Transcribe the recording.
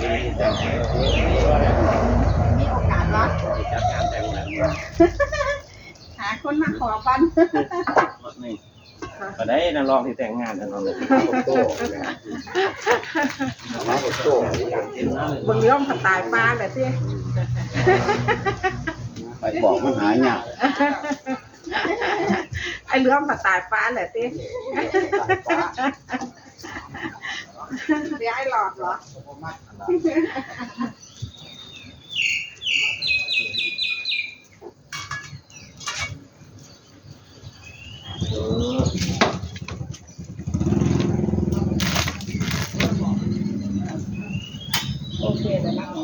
ມີໂອກາດບໍ່? ຈັດງານແຕ່ງງານ ຫາຄົນມາຂໍກ່ອນ. ບໍ່ໄດ້ນະ ລອງຊິແຕ່ງງານກັນເນາະ. ເບິ່ງລ້ອງສະຕາຍປ້າແຫຼະຕິ. ໄປບອກມັນຫາຍາກ. ໄອ້ເລື່ອງກໍຕາຍປາແຫຼະຕິ. ເດຍ ອ້າຍຫຼອດເຫາະ? ໂອເຄແລ້ວນະ.